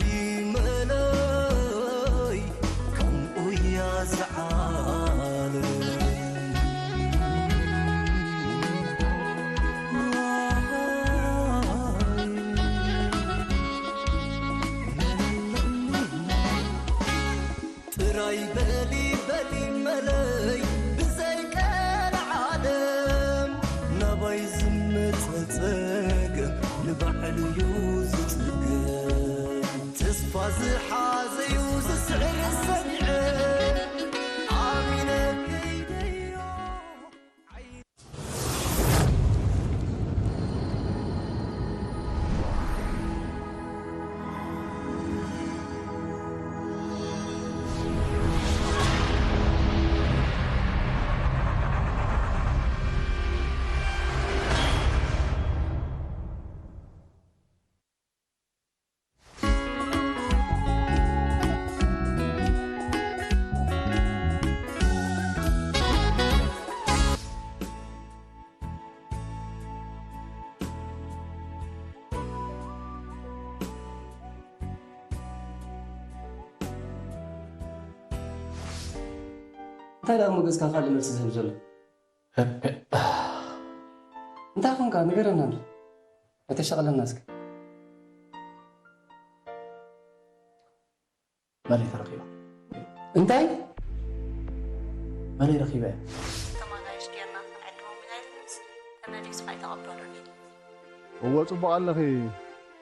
ይመለይ ከምኡ እያ ዝዓለም። ጥራይ በሊ በሊ መለይ ብዘይ ቀልዓለም ናባይ ዝመጸ ጸገም ንባዕሉ እዩ ዝጽገም። ተስፋ ዝሓዘዩ ዝስዕር ሰሚዐ ኣሚነ ከይደዮ። እንታይ ደኣ ሞገስካ ካልእ መልሲ ዝህብ ዘሎ? እንታይ ኾንካ? ንገረና እንዶ። ኣይተሻቕለና እስከ። መለይ ተረኺባ። እንታይ? መለይ ረኺበ። ተመላሽ ጌርና ክንዕድሞም ኢና ኢልንስ ተመሊሱ ኣይተቐበሉን እዩ። እወ፣ ጽቡቕ ኣለኺ።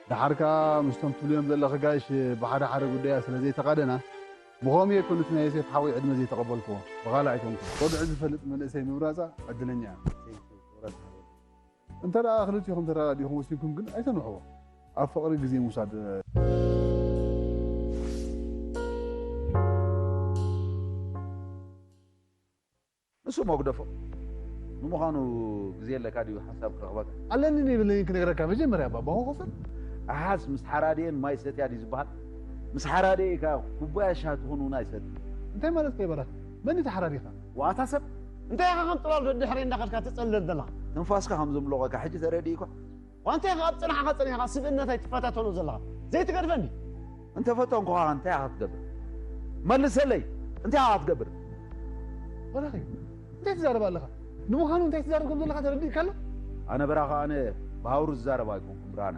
ደሓር ከኣ ምስቶም ትብልዮም ዘለኺ ጋይሽ ብሓደ ሓደ ጉዳያ ስለ ዘይተቓደና፣ ብኸምኡ እየ እኮ ነቲ ናይ ዮሴፍ ሓወይ ዕድመ ዘይተቐበልክዎ። ብኻልእ ኣይኮንኩን። ወግዒ ዝፈልጥ መንእሰይ ምምራጻ ዕድለኛ እያ። እንተ ደኣ ክልቲኹም ተረዳዲኹም ወሲንኩም ግን ኣይተንውሕዎ። ኣብ ፍቕሪ ግዜ ምውሳድ። ንሱ መጉደፎ። ንምዃኑ ግዜ ኣለካ ድዩ ሓሳብ ክረኽበካ? ኣለኒ የብለይን ክነግረካ መጀመርያ ባባ ሆኸፍር። ኣሓስ ምስ ሓራድኤን ማይ ሰትያ ድዩ ዝበሃል? ምስ ሓራድኤ ኢካ ኩባያ ሻሂ ትኹን እውን ኣይሰትን። እንታይ ማለት ከይበረኽ? መን እዩ ተሓራዲኻ? ዋታ ሰብ እንታይ ኢኻ ከም ጽላል ደድሕሪ እንዳኸድካ ትጸልል ዘለኻ? ትንፋስካ ከም ዝምለቖካ ሕጂ ተረዲእኳ? ዋንታ ኢኻ ኣብ ጽንሓኻ ጸኒሕካ ስብእነታይ ትፈታተኖ ዘለኻ? ዘይትገድፈኒ። እንተፈተንኩኻ እንታይ ኢኻ ክትገብር? መልሰለይ፣ እንታይ ኢኻ ክትገብር? በራኺ፣ እንታይ ትዛረብ ኣለኻ? ንምዃኑ እንታይ ትዛረብ ከም ዘለኻ ተረዲእካ ኣሎ? ኣነ በራኺ፣ ኣነ ብሃውሪ ዝዛረብ ኣይኮንኩን ብርሃነ።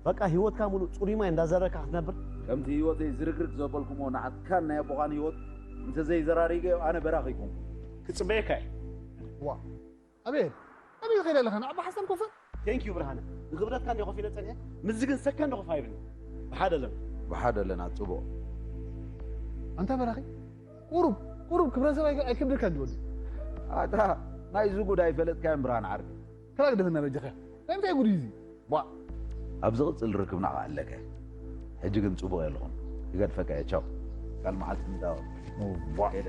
በቃ ህይወትካ ሙሉእ ጽሩይ ማይ እንዳዘረካ ክትነብር? ከምቲ ህይወተይ ዝርግርግ ዘበልኩሞ ንዓትካን ናይ ኣቦኻን ህይወት እንተዘይዘራሪገዮ ኣነ በራኺ ኣይኮንኩን። ክጽበየካ እየ። ዋ፣ ኣቤል፣ ኣበይ ትኸይድ ኣለኻ? ንዓባ ሓሳብ ኮፈ? Thank you ብርሃነ። ንኽብረትካ እንደ ኮፍ ኢለ ጸኒሐ፣ ምስዚ ግን ሰከንድ ኮፍ ኣይብልን። ብሓደ ኣለና። ብሓደ ኣለና፣ ጽቡቕ። ኣንታ በራኺ፣ ቁሩብ፣ ቁሩብ ክብረ ሰብ ኣይ-፣ ኣይከብደካ እንዲ ወዲ። ኣታ፣ ናይዚ ጉዳይ ፈለጥካዮን ብርሃነ ዓርኪ። ከላ ግደፈና በጃኻ። ናይ ምንታይ ጉድ እዩ እዚ? ቧ! ኣብ ዝቕጽል ርክብና ከኣ ኣለካ። ሕጂ ግን ጽቡቕ የለኹን። ክገድፈካ እየ። ቻው። ካልእ መዓልቲ ንዳወ። ቧ! ከይደ።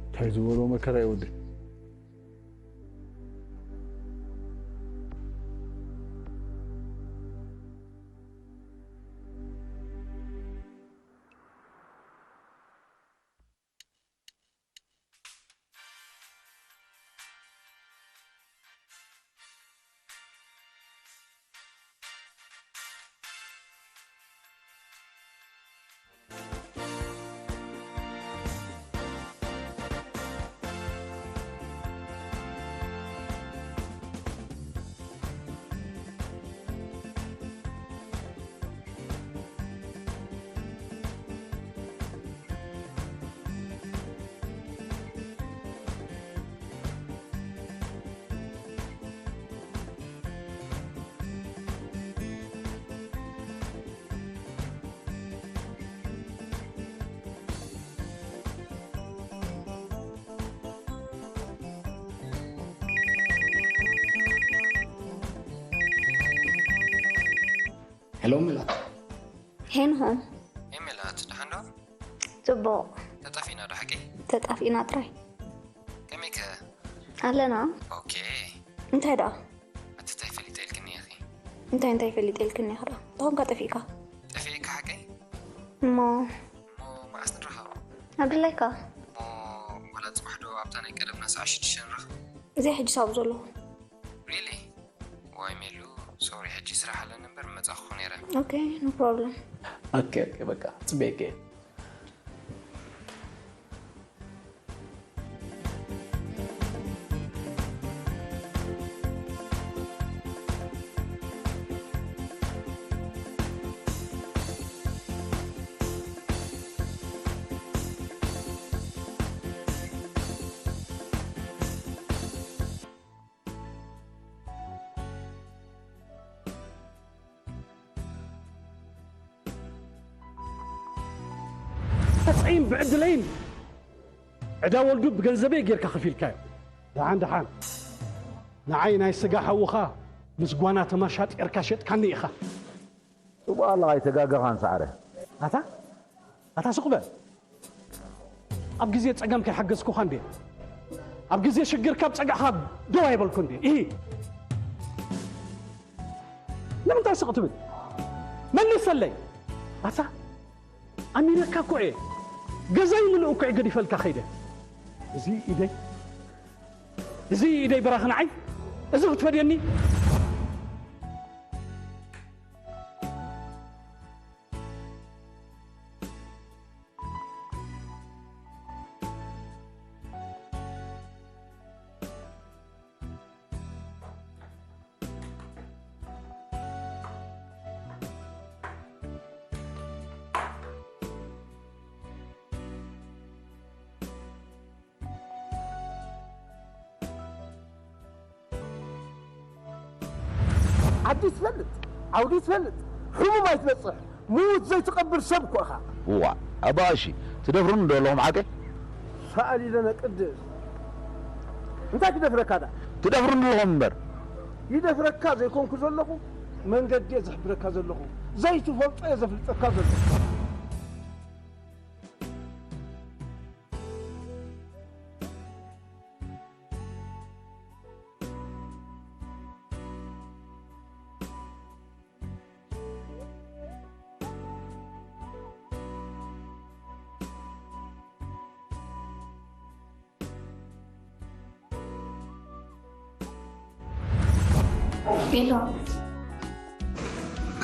እንታይ ዝበሎ መከራ እዩ ወደይ። ሄሎ ሜላት። ሄንሆም። ሄይ ሜላት፣ ደሓን ዶ? ጽቡቕ። ተጣፊእና ዶ ሓቂ? ተጣፊእና ጥራይ። ከመይ ከ? ኣለና። ኦኬ። እንታይ ደኣ? ኣቲ እንታይ ፈሊጠ ኢልክኒ ኢኺ? እንታይ እንታይ ፈሊጠ ኢልክኒ ኢኺ ደኣ? እንተኾንካ ጠፊእካ። ጠፊእካ ሓቂ? እሞ እሞ መዓስ ንራኸብ? ኣብ ድላይካ። እሞ ዋላ ጽባሕ ዶ ኣብታ ናይ ቀደምና ሰዓት ሽዱሽተ ንራኸብ? እዚ ሕጂ ሳብ ዘለኹ። ሪሊ? ዋይ ሜሉ፣ so ሶሪ፣ ሕጂ ስራሕ ኣለኒ እምበር መጻኹ ነይረ። Okay, no problem. Okay, okay, በቃ ጽቤ okay. ተፀይም ብዕድለይን ዕዳ ወልዱ ብገንዘበይ ጌርካ ከፊልካዮ። ደሓን ደሓን ንዓይ ናይ ስጋ ሓውኻ ምስ ጓና ተመሻጢርካ ሸጥካኒ ኢኻ። ጽቡቕ ኣለኻ ኣይተጋገኻን ሰዓረ። ኣታ ኣታ ስቕ በል። ኣብ ግዜ ጸገም ከይሓገዝኩኻ እንዴ? ኣብ ግዜ ሽግር ካብ ጸጋዕኻ ደው ኣይበልኩ እንዴ? ኢሂ። ንምንታይ ስቕ ትብል? መልሰለይ። ኣታ ኣሚነካ እኮ እየ። ገዛይ ምሉእ እኮ እየ ገዲፈልካ ከይደ። እዚ ኢደይ እዚ ኢደይ በራኽ ንዓይ እዚ ክትፈድየኒ ዓዲ ትፈልጥ ዓውዲ ትፈልጥ ሕሙም ኣይትበፅሕ ምዉት ዘይትቐብር ሰብ እኮ ኢኻ። እዋ ኣባኣሺ ትደፍሩኒ ዶ ኣለኹም ሓቀይ? ሰኣል ኢለነ ቅድስ እንታይ ክደፍረካ ዳ? ትደፍሩኒ ኣለኹም እምበር። ይደፍረካ ዘይኮንኩ ዘለኹ መንገዲ እየ ዝሕብረካ ዘለኹ ዘይትፈልጦ እየ ዘፍልጠካ ዘለኹ። ሄሎ፣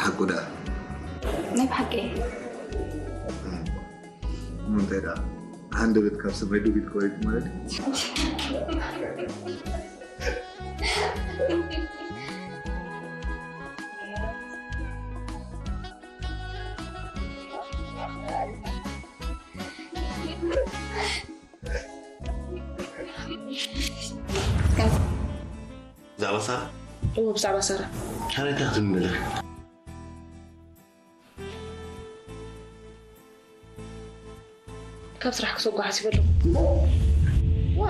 ሓቁ ደኣ ናይ ብሓቂ እሞ እንታይ ደኣ ሃንደበት ካብ ሰማይ ዱብ ኢልካ ወሪዱ ማለት እዩ። ብዛዕባ ሳራ እዎ ብዛዕባ ሳራ ካበይ ኢኻ ክትምለኺ? ካብ ስራሕ ክሰጉ ሓሲበ ኣለኹ። ዋ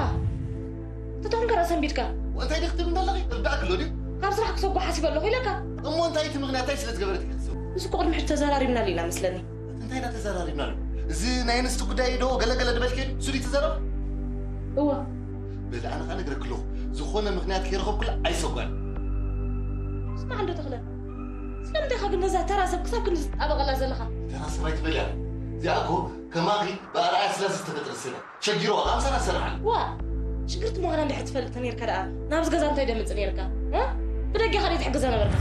ተተኾንካ ራእሲ ኣንቢድካ እንታይ ድኽትብ እንደለኺ ርዳእክ ኣሎ ድዩ? ካብ ስራሕ ክሰጉ ሓሲበ ኣለኹ ኢለካ። እሞ እንታይ እቲ ምኽንያት እንታይ ስለ ዝገበረት ኢኻ ትሰጉ? ንሱ እኮ ቅድሚ ሕጂ ተዘራሪብናሉ ኢና መስለኒ። እንታይ ኢና ተዘራሪብናሉ? እዚ ናይ ኣንስቲ ጉዳይ ዶ ገለገለ ዝበልክዮ ድዩ? እሱ ድዩ እቲ ዘረባ? እወ። በሊ ኣነ ኸኣ ነግረኪ ኣለኹ ዝኾነ ምኽንያት ከይረኸብኩላ ኣይሰጓን። ስማዕ እንዶ ተኽለ፣ ስለምንታይ ኢኻ ግን ነዛ ተራ ሰብ ክሳብ ክንዲ ትጣበቐላ ዘለኻ? ተራ ሰብ ኣይትበልያ። እዚኣ እኮ ከማኺ ብኣርኣያ ስላሴ ዝተፈጥረት ሰብ እያ። ሸጊርዋ ከኣ ምሳና ትሰርሕ ኣላ። ዋእ! ሽግርቲ ምዃና እንድሕር ትፈልጥ ተኔርካ ደኣ ናብዚ ገዛ እንታይ ደምጽእ ኔርካ? እ? ብደገ ኢኻ ድዩ ትሕግዛ ነበርካ?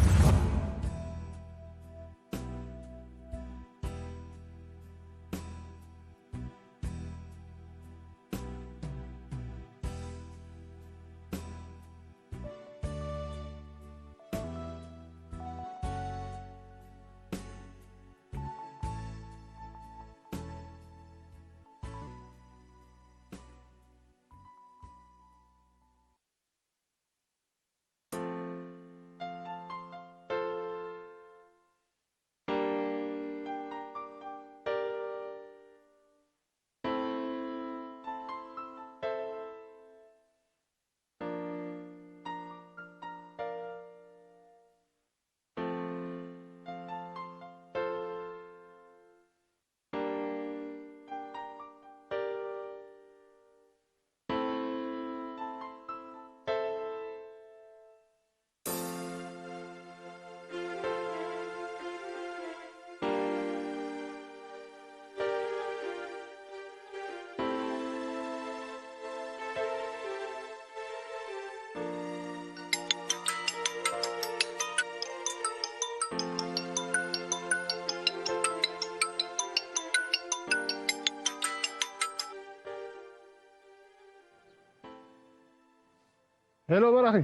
ሄሎ በራኺ።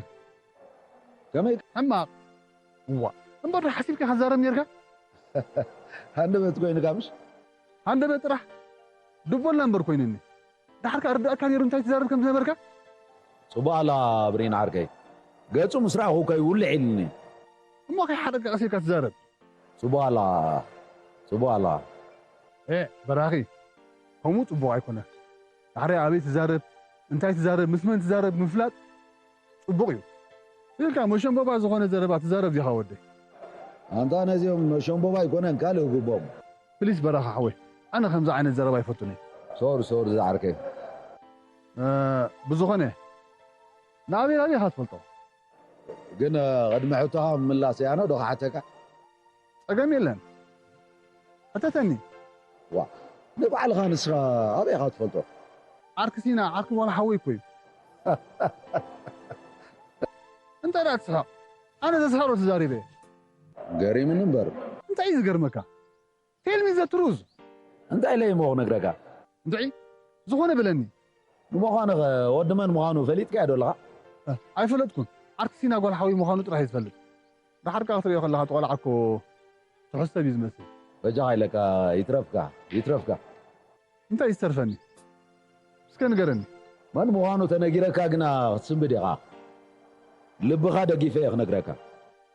ከመይ ሕማቕ። እዋ እምበር ሓሲብካ ክትዛረብ ኔርካ። ሃንደበት ኮይንካ ምሽ? ሃንደበት ጥራሕ ድቦላ እምበር ኮይንኒ። ዳሕርካ ኣርዳእካ ነይሩ እንታይ ትዛረብ ከም ዝነበርካ? ጽቡቕ ኣላ ብሬን ዓርከይ። ገጹ ምስ ረኣኹ ከይውልዕ ኢልኒ። እሞ ከይሓደግካ ቀሲልካ ትዛረብ። ጽቡቕ ኣላ ጽቡቕ ኣላ። ኤ በራኺ፣ ከምኡ ጽቡቕ ኣይኮነን። ዳሕራይ ኣበይ ትዛረብ፣ እንታይ ትዛረብ፣ ምስ መን ትዛረብ ምፍላጥ ጽቡቕ እዩ። ኢልካ መሸምበባ ዝኾነ ዘረባ ትዛረብ ዲኻ ወደይ? ኣንታ ነዚኦም መሸምቦባ ኣይኮነን ካልእ ግቦም። ፕሊስ በራኻ ሓወይ፣ ኣነ ከምዚ ዓይነት ዘረባ ኣይፈቱን እየ። ሶሪ ሶሪ ዝዓርከይ። እ፣ ብዝኾነ ንኣበይ ኣበይ ኢኻ ትፈልጦ? ግን ቅድሚ ሕቶኻ ምምላስ ያኖ ዶ ክሓተካ? ጸገም የለን። ሕተተኒ። ዋ ንባዕልኻ ንስኻ ኣበይ ኢኻ ትፈልጦ? ዓርኪ ሲና ዓርኪ ጓል ሓወይ እኮ እዩ። እንታይ ደኣ ትስሕቕ? ኣነ ዘስሕቕ ዶ ተዛሪበ? ገሪምኒ እምበር። እንታይ እዩ ዝገርመካ? Tell me the truth። እንታይ ኢለ እሞ ክነግረካ? እንድዒ ዝኾነ በለኒ። ንምዃኑ ኸ ወዲ መን ምዃኑ ፈሊጥካዮ ዶ ኣለኻ? እ፣ ኣይፈለጥኩን። ዓርኪ ሲና ጓል ሓወይ ምዃኑ ጥራሕ እየ ዝፈልጥ። ደሓር ከኣ ክትሪኦ ከለኻ እቲ ቆልዓ እኮ ትሕዝ ሰብ እዩ ዝመስል። በጃኻ ኢለካ ይትረፍካ ይትረፍካ። እንታይ እዩ ዝተርፈኒ? እስከ ንገረኒ። መን ምዃኑ ተነጊረካ ግና ክትስንብድ ኢኻ። ልብኻ ደጊፈ እየ ክነግረካ።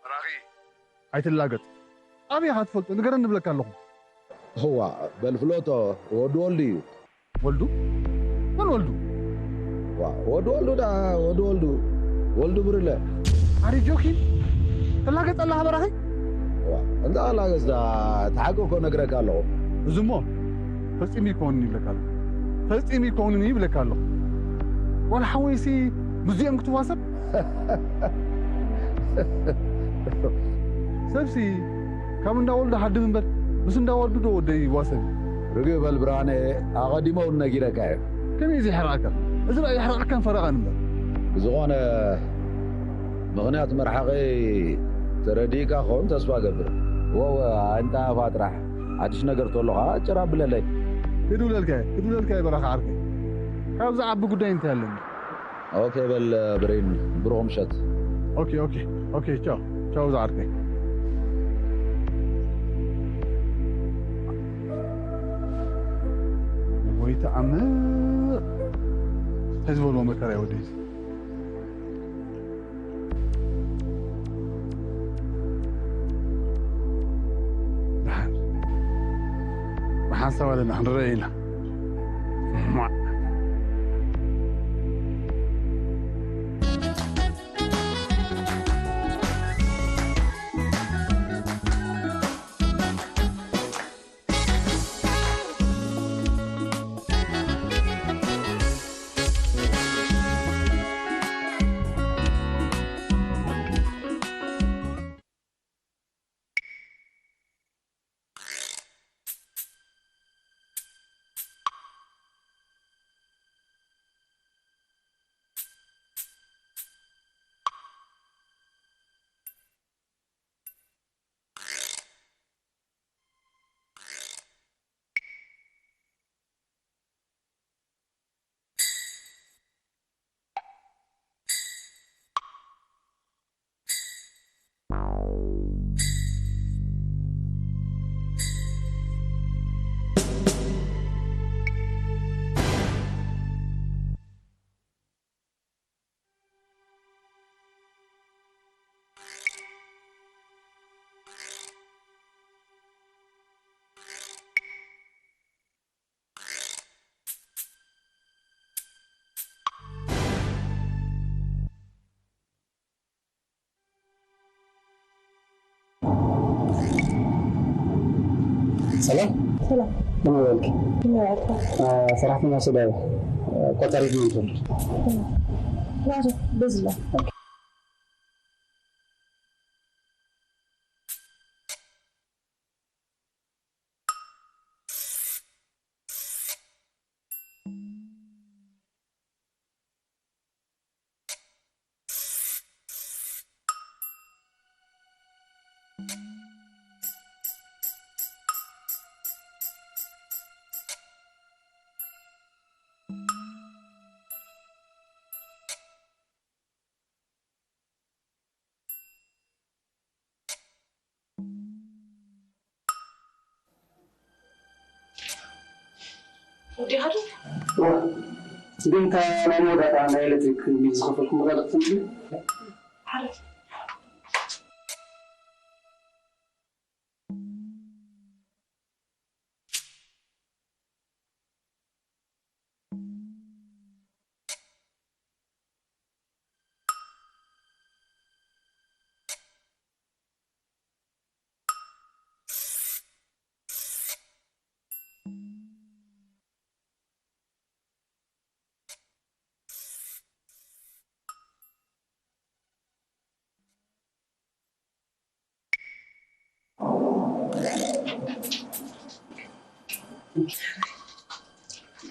በራኺ ኣይትላገጽ። ኣበይ ኢኻ ትፈልጦ? ንገረኒ እብለካ ኣለኹ። እዋ በል ፍለጦ ወዲ ወልዱ እዩ። ወልዱ? መን ወልዱ? ዋ ወዲ ወልዱ ደኣ ወዲ ወልዱ ወልዱ ብርለ። Are you joking? ትላገጽ ኣለኻ በራኺ? ዋ እንዳ ኣላገጽ ደኣ እቲ ሓቂ እኮ ነግረካ ኣለኹ። እዚ እሞ ፈጺሙ ይኮንን ይብለካ ኣለኹ። ፈጺሙ ይኮንን ይብለካ ኣለኹ። ጓል ሓወይሲ ምስዚኦም ክትዋሰብ? ሰብሲ ካብ እንዳ ወልዱ ሃድም እምበር ምስ እንዳ ወልዱ ዶ ወደይ ይዋሰብ እዩ? ርግእ በል ብርሃነ፣ ኣቐዲመ እውን ነጊረካ እየ። ከመይ ዘየሕርቐካ? እዚ ደኣ የሕርቐካን ፈረቓን እምበር። ብዝኾነ ምኽንያት ምርሓቐይ ተረዲእካ ክኸውን ተስፋ እገብር። ወወ ኣንታ ኣፋ ጥራሕ ሓድሽ ነገር ተሎ ኸዓ ጭር ኣብለለይ። ክድውለልካ እየ፣ ክድውለልካ እየ በራኺ ዓርከይ። ካብዚ ዓቢ ጉዳይ እንታይ ኣለኒ? ኦኬ በል ብሬን ብሩኽ ምሸት። ኦኬ ኦኬ ኦኬ ቻው ቻው ዝዓርከይ። ወይ ተኣምር እንታይ ዝበልዎ መከራ እዩ ወደይ እዚ። ደሓን ብሓንሳብ ኣለና ክንረአ ኢና። ሰላም ሰላም። ምን ወልክ ይመረጣል። ሰራተኛ ሱዳይ ቆጠሪት ምን ትብል ራሱ በዝላ ወዲኻ ዶ? እዋ፣ ግን እታ ናይ መወዳእታ ናይ ኤሌክትሪክ ቢል ዝኸፈልኩ መጣጥፍ ትምልዩ? ሓደ።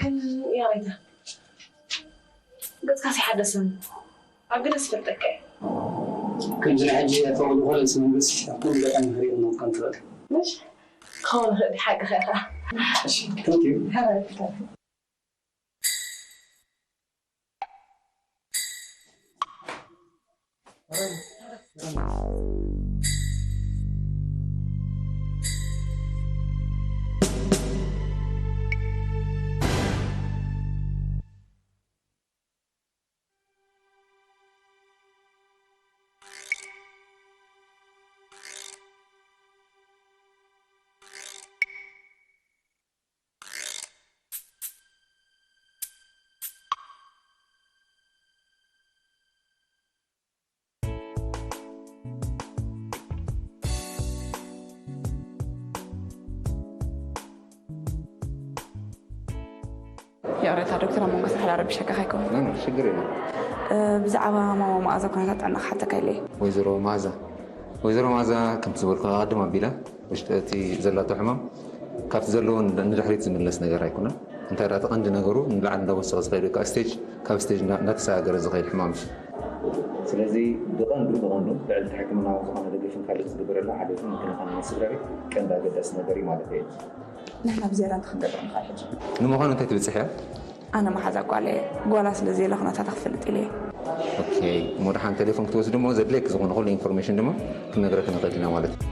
ግን ያሬዳ፣ ገጽካስ ይሓደሰኒ። ኣብ ገለ ዝፈልጠካ እየ። ከምዚ ናይ ሕጂ ኣተወሉ ኮለል ስመንግስ ኣብቶም ገጠም ክሪኦ ነው ከም ትኽእል። ምሽ? ክኸውን ይኽእል እዩ፣ ሓቅኻ ኢኻ። እሺ፣ thank you። ይቕሬታ ዶክተር፣ ኣብ መንጎ ስራሕ ላረብሸካ ከይከውን። ኖ፣ ኖ፣ ሽግር የለን። እ፣ ብዛዕባ ማማ መኣዛ ኩነታት ጥዕና ክሓተካ ኢለ እየ። ወይዘሮ መኣዛ፣ ወይዘሮ መኣዛ ከምቲ ዝበልኩ ኣቐድም ኣቢላ ውሽጢ እቲ ዘላቶ ሕማም ካብቲ ዘለዎ ንድሕሪት ዝምለስ ነገር ኣይኮነን። እንታይ ደኣ እቲ ቀንዲ ነገሩ ንላዕሊ እንዳወሰኸ ዝኸይድ ወይ ከዓ ስቴጅ ካብ ስቴጅ እንዳ-፣ እንዳተሰጋገረ ዝኸይድ ሕማም እዩ። ስለዚ ብቐንዱ፣ ብቐንዱ ልዕሊ እቲ ሕክምናዊ ዝኾነ ደገፍን ካልእ ዝግበረላ ሓገዝን ምክንኻን ናይ ስድራ ቤት ቀንዲ ኣገዳሲ ነገር እዩ ማለት እዩ። ንሕና ብዝያዳ እንታይ ክንገብር ንኽእል ሕጂ? ንምዃኑ እንታይ ትብጽሕ እያ? ኣነ መሓዛ ጓል እየ። ጓላ ስለ ዘየለ ኩነታታ ክፈልጥ ኢለ እየ። ኦኬ፣ እሞ ደሓን ቴሌፎን ክትወስድ እሞ ዘድልየኪ ዝኾነ ኩሉ ኢንፎርሜሽን ድማ ክንነግረኪ ንኽእል ኢና ማለት እዩ።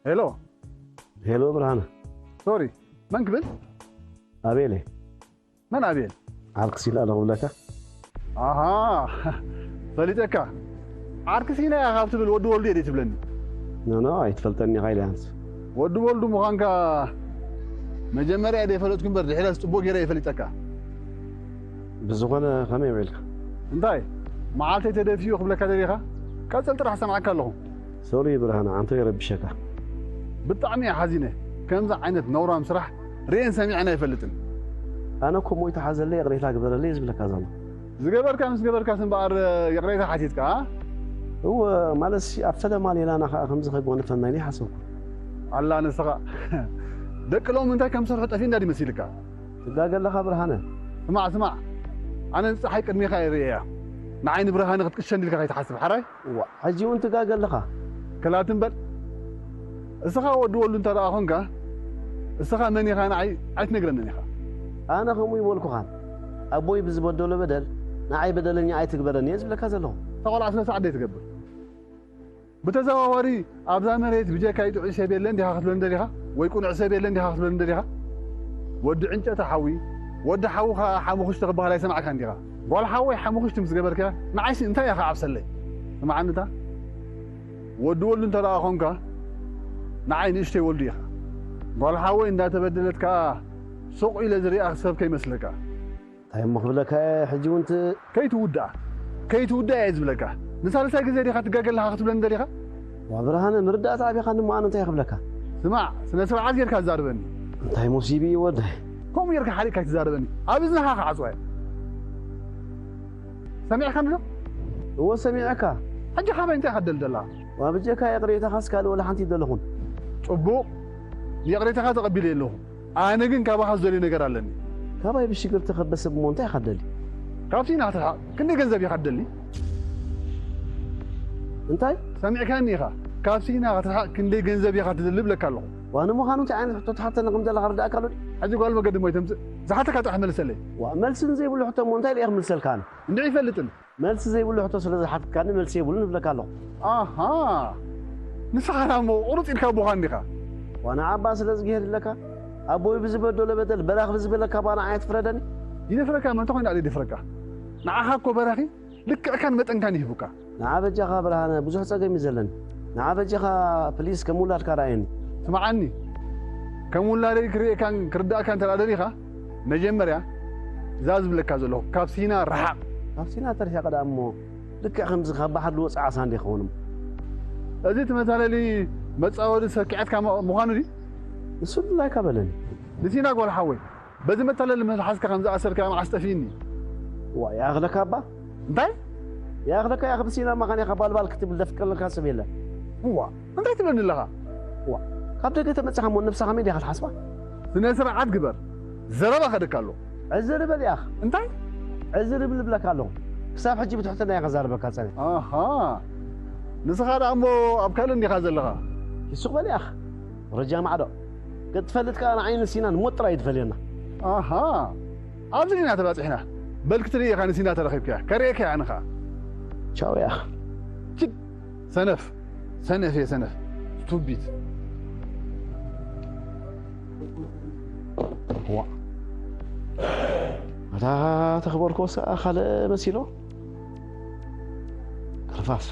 ሄሎ። ሄሎ ብርሃነ። ሶሪ፣ መን ክብል? ኣቤል እየ። መን ኣቤል? ዓርኪ ሲና ዶ ክብለካ? ኣሃ፣ ፈሊጠካ። ዓርኪ ሲና እያ ካብ ትብል ወዲ ወልዱ እየ ትብለኒ? ኖ፣ ኖ፣ ኣይትፈልጠኒ ኢኻ ኢለ ኣንስ። ወዲ ወልዱ ምዃንካ መጀመርያ እየ ፈለጥኩ እምበር፣ ድሕረስ ጽቡቕ ገይረ እየ ፈሊጠካ። ብዝኾነ ከመይ ውዒልካ? እንታይ? መዓልተይ ተደፊኡ ክብለካ ደሊኻ? ቀጽል ጥራሕ ሰምዓካ ኣለኹ። ሶሪ ብርሃነ፣ ኣንተ ይረብሸካ። ብጣዕሚ እየ ሓዚነ። ከምዚ ዓይነት ነውራም ስራሕ ርእየን ሰሚዐን ኣይፈልጥን። ኣነ እኮ ሞይቱ ሓዘለይ፣ ይቕሬታ ግበረለይ ዝብለካ ዘሎ። ዝገበርካ ምስ ገበርካስ እምበኣር ይቕሬታ ሓቲትካ፣ ኣ? እወ፣ ማለትሲ ኣብ ፈለማ ሌላና ኸኣ ከምዚ ከጎንፈና ኢለ ይሓሰብኩ። ኣላ ንስኻ። ደቂ ሎሚ እንታይ ከም ዝሰርሑ ጠፊእና ድዩ መሲልካ? ትጋገ ኣለኻ ብርሃነ። ስማዕ፣ ስማዕ። ኣነ ንጸሓይ ቅድሜኻ እየ ርእየያ። ንዓይ ንብርሃነ ክትቅሸኒ ኢልካ ከይትሓስብ፣ ሓራይ? እዋ፣ ሕጂ እውን ትጋገ ኣለኻ። ክላትም በል። እስኻ ወዲ ወሉ እንተ ደኣ ኾንካ፣ እስኻ መን ኢኻ ንዓይ ኣይትነግረንን ኢኻ። ኣነ ከምኡ ይበልኩኻን። ኣቦይ ብዝበደሎ በደል፣ ንዓይ በደለኛ ኣይትግበረኒ እየ ዝብለካ ዘለኹ። እታ ቖልዓ ስነ ስርዓት ደይትገብር? ብተዘዋዋሪ ኣብዛ መሬት ብጀካይ ጥዑይ ሰብ የለን ዲኻ ክትብለኒ ደሊኻ? ወይ ቅኑዕ ሰብ የለን ዲኻ ክትብለኒ ደሊኻ? ወዲ ዕንጨቲ ሓዊ፣ ወዲ ሓዊ ኸኣ ሓሙኽሽቲ ክበሃል ኣይሰማዕካን ዲኻ? ጓል ሓወይ ሓሙኽሽቲ ምስ ገበርካ ንዓይሲ እንታይ ኢኻ ዓብሰለይ? ስምዓኒ እታ ወዲ ወልዱ እንተ ደኣ ኾንካ ንዓይ ንእሽተይ ወልዱ ኢኻ። ጓል ሓወይ እንዳተበደለት ከኣ ሱቕ ኢለ ዝሪኣ ሰብ ከይመስለካ። እንታይ እሞ ክብለካ እየ፣ ሕጂ እውን ት- ከይትውድኣ፣ ከይትውድኣ እየ ዝብለካ። ንሳልሳይ ግዜ ዲኻ ትጋገ ኣለኻ ክትብለኒ ደሊኻ? ዋ ብርሃነ፣ ምርዳእታ ኣቢኻኒ እሞ ኣነ እንታይ ክብለካ? ስማዕ፣ ስነ ስርዓት ጌርካ ዛርበኒ። እንታይ ሙሲቢ እዩ ወደይ? ከምኡ ጌርካ ሓሪቕካ ኣይትዛረበኒ። ኣብ እዝንኻ ክዓጽዋ እየ። ሰሚዕካኒ ዶ? እወ ሰሚዐካ። ሕጂ ካባይ እንታይ ኢኻ ትደሊ ዘለኻ? ዋ ብጀካ ይቕሬታኻስ ካልእ ወላ ሓንቲ ኣይደለኹን። ጽቡቕ፣ ይቕሬታኻ ተቐቢለ ኣለኹ። ኣነ ግን ካባኻ ዝደልዮ ነገር ኣለኒ። ካባይ ብሽግር ተኸበሰ እሞ እንታይ ኢኻ ትደሊ? ካብ ሲና ክትርሓቕ ክንደይ ገንዘብ ኢኻ ትደሊ? እንታይ? ሰሚዕካኒ ኢኻ። ካብ ሲና ክትርሓቕ ክንደይ ገንዘብ ኢኻ ትደሊ እብለካ ኣለኹ። ዋ ንምዃኑ እንታይ ዓይነት ሕቶ ትሓተኒ ከም ዘለኻ ርዳእካ ኣሎ ድዩ? ሕጂ ጓል መገዲ እሞ ኣይተምጽእ። ዝሓተካ ጥራሕ መልሰለይ። ዋ መልሲ ንዘይብሉ ሕቶ እሞ እንታይ ኢለ እየ ክምልሰልካ ኣነ? እንድዒ ይፈልጥን። መልሲ ዘይብሉ ሕቶ ስለ ዝሓትካኒ መልሲ የብሉን እብለካ ኣለኹ። ኣሃ ንስኻ ደኣ እሞ ቁርጽ ኢልካ ኣቦኻ እንዲኻ። ዋና ዓባ ስለ ዝግሄድ ኣለካ። ኣቦይ ብዝበደሎ በደል በራኺ ብዝበለካ ባና ዓይነት ፍረደኒ። ይደፍረካ መን ተኾይና ደይ ደፍረካ? ንዓኻ እኮ በራኺ ልክዕካን መጠንካን ይህቡካ። ንዓ በጃኻ ብርሃነ ብዙሕ ጸገም እዩ ዘለኒ። ንዓ በጃኻ ፕሊስ ከም ውላድካ ርኣየኒ። ስምዓኒ ከም ውላደይ ክርእየካን ክርዳእካን እንተ ደኣ ደሊኻ መጀመርያ እዛ ዝብለካ ዘለኹ ካብ ሲና ረሓቕ። ካብ ሲና ተርሒቐ ደኣ እሞ ልክዕ ከምዚ ካብ ባሕሪ ዝወፅእ ዓሳ እንደ ይኸውን እሞ። እዚ እቲ መታለሊ መፃወዲ ሰኪዐትካ ም- ምዃኑ ድዩ? ንሱ ድላይካ በለኒ። ንሲና ጓል ሓወይ በዚ መታለሊ መልሓስካ ከም ዝኣሰርካ መዓስ ጠፊእኒ? ዋ ይኣኽለካ እባ። እንታይ? ይኣኽለካ እያ ክብሲና መኻን ኢኻ ባልባል ክትብል ደፍቅረልካ ሰብ የለን። እዋ እንታይ ትብለኒ ኣለኻ? ዋ ካብ ደገ ተመፅኻ እሞ ነብስኻ መን ዲኻ ትሓስባ? ስነ ስርዓት ግበር። ዘረባ ከደካ ኣሎ። ዕዝር በል ያኽ። እንታይ? ዕዝር ብል እብለካ ኣለኹ። ክሳብ ሕጂ ብትሕትና እየ ከዛርበካ ፀኒሐ። ኣሃ ንስኻ ደኣ እሞ ኣብ ካልእ እንዲኻ ዘለኻ? ይሱቕ በል ያኽ። ረጃ ማዕዶ ክትፈልጥ ከኣ ንዓይን ሲናን ሞት ጥራይ እዩ ዝፈልየና። ኣሃ ኣብዚ ዲና ተባፂሕና። በል ክትርኢ ኢኻ ንሲና ተረኺብካያ ከርእየካ እየ ኣነ ኸኣ። ቻው ያኽ። ችድ ሰነፍ ሰነፍ እየ ሰነፍ። ስቱቢት። ዋ ኣታ ተኽበርኮ ሰኣ ካልእ መሲሎ። ክርፋፍ።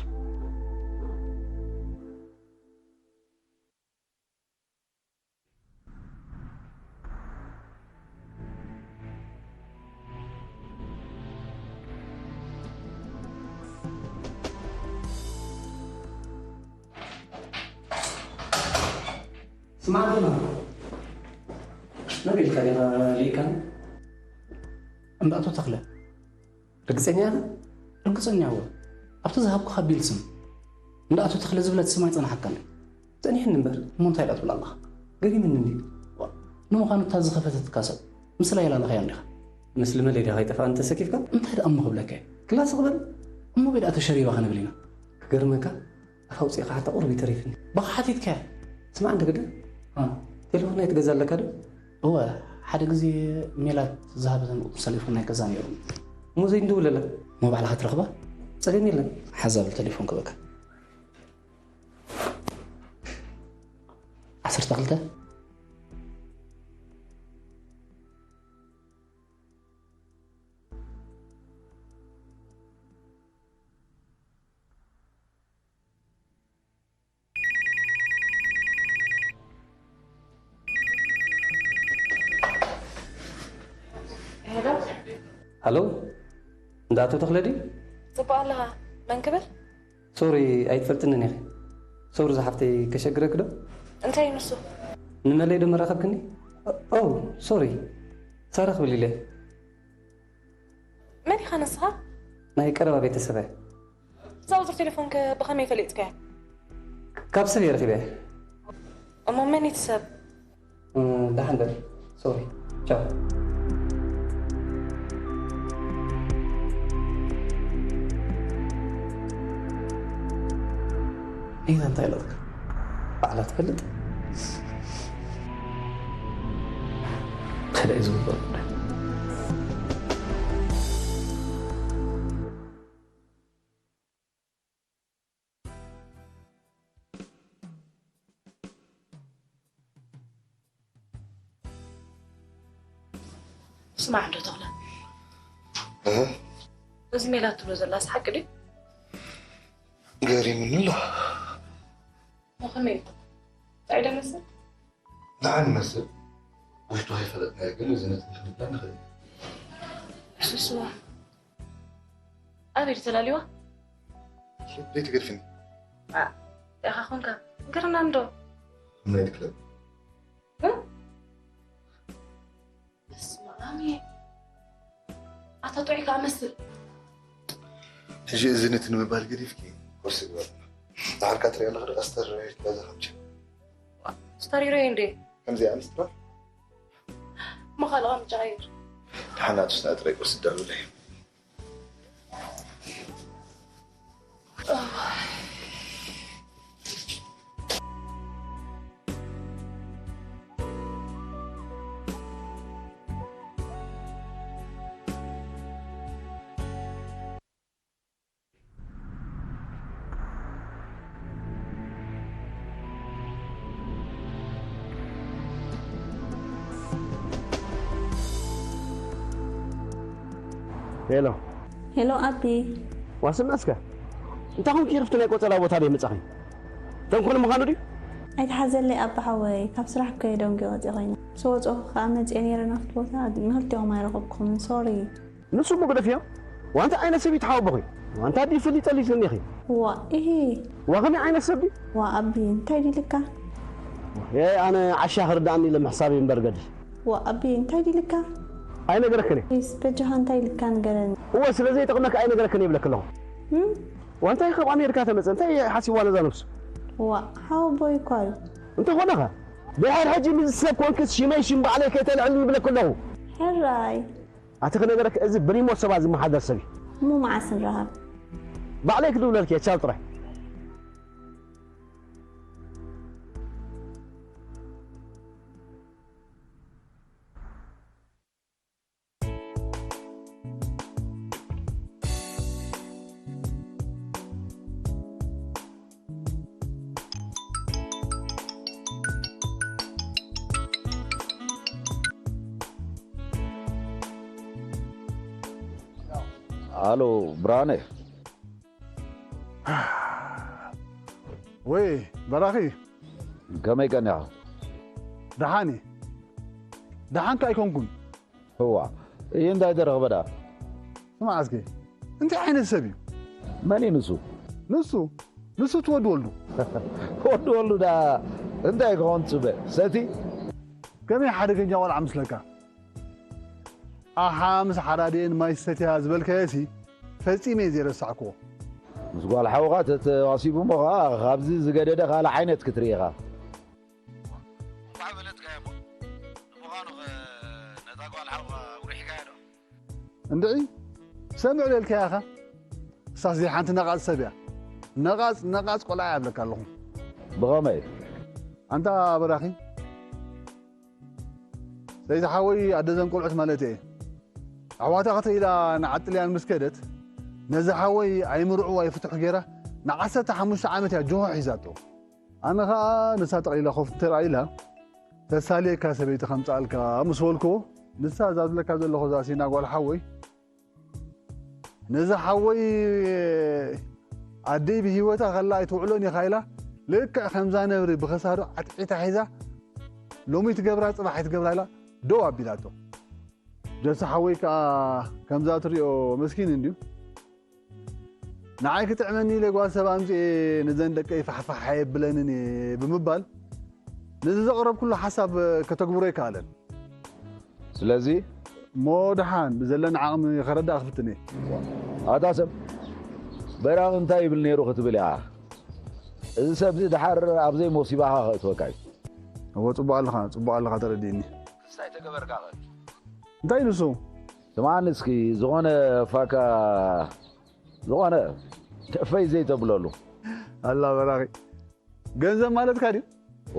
ስማዕ ኣንቶና፣ መን ኢልካ ዲኻ ልኢካኒ? እንዳ ኣቶ ተኽለ። ርግጸኛ ኢኻ? ርግጸኛ እወ። ኣብቲ ዝሃብኩኻ ቢል ስም እንዳ ኣቶ ተኽለ ዝብለት ስም ኣይጸንሓካን። ጸኒሕኒ እምበር። እሞ እንታይ ደኣ ትብል ኣለኻ? ገሪምኒ እንድዩ። ዋ፣ ንምዃኑ እታ ዝኸፈተትካ ሰብ ምስላ የላለኻያ እንዲኻ? ምስሊ መለይ ዲኻ ኣይጠፍኣን ተሰኪፍካ? እንታይ ደኣ እሞ ክብለካ እየ? ክላስ ክበል? እሞ በይ ደኣ ተሸሪባ ክንብል ኢና። ክገርመካ፣ ኣፍ ኣውጺእካ ሓታ ቁሩብ እዩ ተሪፍኒ። ባኻ ሓቲትካያ? ስማዕ እንተ ግደ፣ ቴሌፎን ናይ ትገዛ ኣለካ ዶ? እወ፣ ሓደ ግዜ ሜላት ዝሃበተን ቁጽሪ ተሌፎን ናይ ገዛ ነይሩ። እሞ ዘይንድውለላ? እሞ ባዕልኻ ትረኽባ? ጸገም የለን። ሓዛ ብል ተሌፎን ክበካ። ዓሰርተ ክልተ። ሄሎ። ሃሎ፣ እንዳ ኣቶ ተኽለ ድዩ? ጽቡቕ ኣለኻ። መን ክብል? ሶሪ፣ ኣይትፈልጥንን ኢኺ። ሶሪ ዝሓፍተይ፣ ከሸግረኪ ዶ? እንታይ እዩ ንሱ? ንመለይ ዶ መራኸብክኒ? ኦ፣ ሶሪ። ሳራ ክብል ኢለ። መን ኢኻ ንስኻ? ናይ ቀረባ ቤተሰበይ። እዛ ቁጽሪ ቴሌፎንከ ብኸመይ ፈሊጥካያ? ካብ ሰብ እየ ረኺበያ። እሞ መን እዩ እቲ ሰብ? እ፣ ደሓን ደር። ሶሪ። ቻው። ኢዛ እንታይ ኢላትካ? ባዕላ ትፈልጥ? ካልእ እዩ ዝግበር ጉዳይ። ስማዕ እንዶ ተኽለ። እህ? እዚ ሜላት ትብሎ ዘላስ ሓቂ ድዩ? ገሪሙኒ ኣሎ። ከመይ እዩ? እንታይ ደመስል? ንዓን መስል ውሽጡ ከይፈለጥናዮ ግን እዚ ነጥቢ ክንብላ ንኽእል። ስስዋ ኣበይ ተላልዋ? ዘይትገድፍኒ። ኢኻ ኮንካ ንገረና እንዶ። ምናይት ክለብ በስመ ኣብ። ኣታ ጥዑይ ከኣ መስል። ሕጂ እዚ ነቲ ንምባል ገዲፍኪ ኮርሲ ግበር። ዳሓርካ ትሪኦ ኣለኺ ዶ ኣስተር ገዛ ከምቸ? ኣስተር ይረዩ እንዴ? ከምዚኣ ምስትራፍ? እሞ ካልእ ምርጫ ቀይር። ደሓን ኣቱስ ንኣ ጥራይ ቁርሲ ዳሉለይ። ሄሎ። ሄሎ ኣቢ። ዋስና እስከ እንታይ ኮንኪ? ክፍቲ ናይ ቆጸራ ቦታ ደይ መጻኺ? ተንኮል ምዃኑ ድዩ? ኣይትሓዘለይ ኣቢ ሓወይ፣ ካብ ስራሕ እኮ እየ ደንጊ ወጺ ኮይነ። ምስ ወጸኹ ከኣ መጽየ ነይረ ናብቲ ቦታ፣ ንክልቲኹም ኣይረኸብኩኹምን፣ ሶሪ። ንሱ እሞ ግደፍዮ። ዋንታ ዓይነት ሰብ እዩ ተሓወቦኺ? ዋንታ ድዩ ፍልይ ጠሊትኒ ኢኺ? ዋ፣ ኢሂ። ዋ፣ ከመይ ዓይነት ሰብ ድዩ? ዋ፣ ኣቢ፣ እንታይ ድዩ ኢልካ? የ፣ ኣነ ዓሻ ክርዳእኒ ኢለ ምሕሳብ እዩ እምበር ገዲ። ዋ፣ ኣቢ፣ እንታይ ድዩ ኢልካ? ኣይነገረክን እየ። ፕሊስ፣ በጃኻ እንታይ ኢልካ ንገረኒ። እወ፣ ስለ ዘይጠቕመካ ኣይነገረክን እየ ይብለክ ኣለኹ። እም? ዋንታ እዩ ካብ ኣሜሪካ ተመጸ፣ እንታይ ሓሲብዋ ነዛ ነብሱ? ዋ፣ ሓወቦይ እኳ እዩ። እንተኾነ ኸ? ድሕር ሕጂ ምስ ሰብ ኮንክስ ሽመይ ሽም ባዕለይ ከይተልዕልኒ ይብለክ ኣለኹ። ሕራይ። ኣቲ ክነገረክ፣ እዚ ብሪሞት ሰባት ዝመሓደር ሰብ እዩ። እሞ መዓስ ንራኸብ? ባዕለይ ክድውለልክ እየ፣ ቻው ጥራይ። ኣሎ ብርሃነ። ወይ በራኺ። ከመይ ቀኒኻ? ደሓን እየ። ደሓን ከ ኣይኮንኩን። እዋ፣ እይ እንታይ ተረኽበ ደኣ? ስማዕ እስኪ፣ እንታይ ዓይነት ሰብ እዩ? መን እዩ ንሱ? ንሱ? ንሱ እቲ ወዲ ወልዱ። ወዲ ወልዱ ደኣ እንታይ ክኾን ትጽበ? ሰቲ? ከመይ ሓደገኛ ቆልዓ ምስለካ? ኣሓ ምስ ሓዳዲኤን ማይ ሰትያ ዝበልካዮሲ ፈጺመ እየ ዘይረሳዕክዎ። ምስ ጓል ሓውኻ ተተዋሲቡ እሞ ኸኣ ካብዚ ዝገደደ ካልእ ዓይነት ክትርኢ ኢኻ። እንቋዕ በለጥካዮ እሞ። ንምዃኑ ኸ ነታ ጓል ሓውኻ ኣጉሪሕካያ ዶ? እንድዒ፣ ሰምዕ ደልካያ ኢኻ። እሳስ ዘይሓንቲ ነቓጽ ሰብ እያ። ነቓጽ፣ ነቓጽ ቆልዓ እያ እብለካ ኣለኹ። ብኸመይ? ኣንታ በራኺ፣ ሰይቲ ሓወይ ኣደ ዘን ቆልዑት ማለት እየ። ኣሕዋታ ክትርኢ ኢላ ንዓዲ ጥልያን ምስ ከደት፣ ነዚ ሓወይ ኣይምርዕዎ ኣይፍትሑ ገይራ ንዓሰርተ ሓሙሽተ ዓመት እያ ጅሆ ሒዛቶ። ኣነ ኸኣ ንሳ ጠቕሊላ ኮፍ እንተ ኢላ፣ ተሳልየካ ሰበይቲ ከምጽኣልካ ምስ በልክዎ፣ ንሳ እዛ ዝብለካ ዘለኹ እዛ ሲና ጓል ሓወይ፣ ነዚ ሓወይ ኣደይ ብህይወታ ከላ ኣይትውዕሎን ኢኻ ኢላ፣ ልክዕ ከምዛ ነብሪ ብኸሳዱ ዓጥዒታ ሒዛ፣ ሎሚ ትገብራ ጽባሕ ኣይትገብራ ኢላ ደው ኣቢላቶ። ጀሱ ሓወይ ከኣ ከምዛ ትሪኦ መስኪን እንድዩ። ንዓይ ክጥዕመኒ ኢለ ጓል ሰብ ኣምጺኤ ነዘን ደቀይ ፋሕፋሕ ኣየብለንን እየ ብምባል፣ ነዚ ዘቕረብኩሉ ሓሳብ ከተግብሮ ኣይከኣለን። ስለዚ? እሞ ደሓን ብዘለኒ ዓቕሚ ከረድኣ ክፍትን እየ። ኣታ ሰብ፣ በራኺ እንታይ ይብል ነይሩ ክትብል ኢኻ? እዚ ሰብዚ ደሓር ኣብ ዘይሞሲባኻ ከእትወካ እዩ። እወ፣ ጽቡቕ ኣለኻ፣ ጽቡቕ ኣለኻ፣ ተረዲእኒ። ክስታይ ተገበርካ ኸ? እንታይ ንሱ? ስምዓኒ እስኪ፣ ዝኾነ ፋካ፣ ዝኾነ ተፈይ ዘይተብለሉ። ኣላ በራኺ። ገንዘብ ማለትካ ድዩ?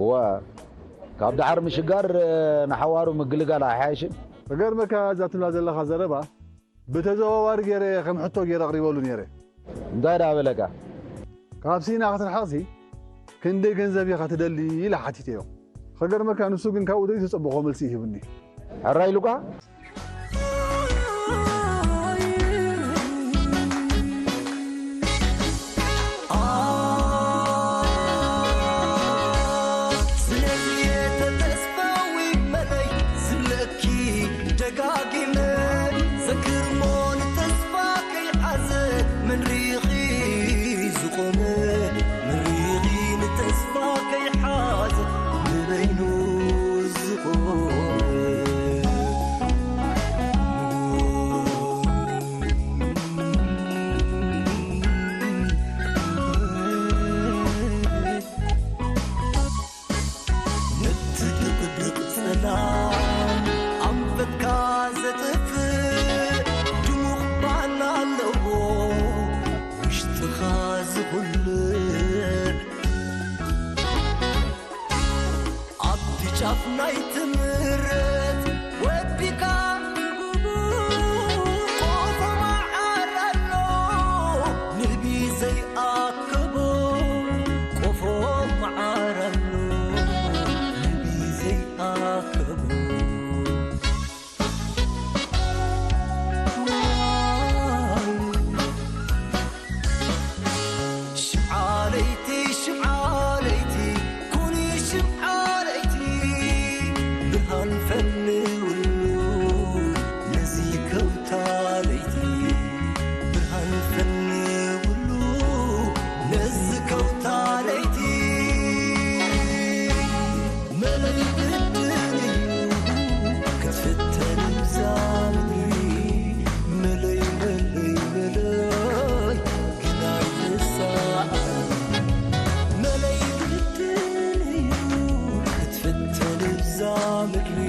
እወ፣ ካብ ደሓር ምሽጋር፣ ንሓዋሩ ምግልጋል ኣይሓይሽን? ክገርመካ፣ እዛ ትብላ ዘለኻ ዘረባ ብተዘዋዋሪ ገይረ ከም ሕቶ ገይረ ኣቕሪበሉ ነይረ። እንታይ ደኣ በለካ? ካብ ሲና ክትርሕቕሲ ክንደይ ገንዘብ ኢኻ ትደሊ ኢለ ሓቲተዮ። ክገርመካ፣ ንሱ ግን ካብኡ ዘይተጸበኾ መልሲ እዩ ሂቡኒ። ሕራይ ኢሉካ? ዝኹልዕ ኣብቲ ጫፍ ናይ ትምረት ወዲካ ቆፎ መዓር ኣሎ ንቢ ዘይኣከቦ ቆፎ መዓር ኣሎ ንቢ ዘይኣከቦ ሽምዓ ለይቲ ሽምዓ ለይቲ ኩኒ ሽምዓ ለይቲ ብርሃን ፈንውሉ ነዚ ከውታ ለይቲ ብርሃን ፈንውሉ ነዚ ከውታ ለይቲ መለይ ግድን እዩ ክትፍተን እዛ ምድሪ መለይ መለይ መለይ ግናይ ትሳዕ መለይ ግድን እዩ ክትፍተን እዛ ምድሪ